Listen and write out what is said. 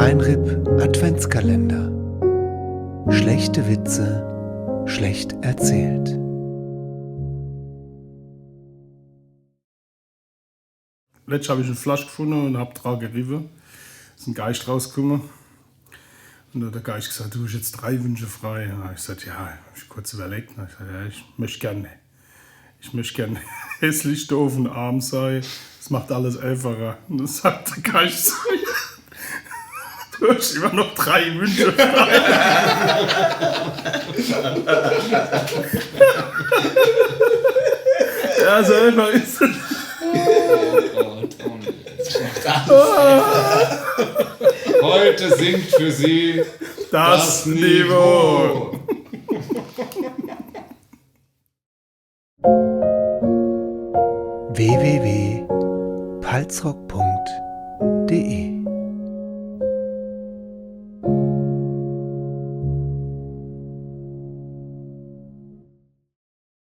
Feinripp Adventskalender. Schlechte Witze, schlecht erzählt. Letztens habe ich eine Flasche gefunden und habe dran gerieben. Es ist ein Geist rausgekommen. Und da hat der Geist gesagt, du hast jetzt 3 Wünsche frei. Und ich gesagt, ja, habe ich kurz überlegt. Und ich gesagt, ja, ich möchte gerne hässlich, doof und arm sein. Das macht alles einfacher. Und dann sagt der Geist so, ja, du hast immer noch 3 Wünsche frei. Ja, so einfach ist es. Heute singt für Sie Das Niveau. www.palzrock.de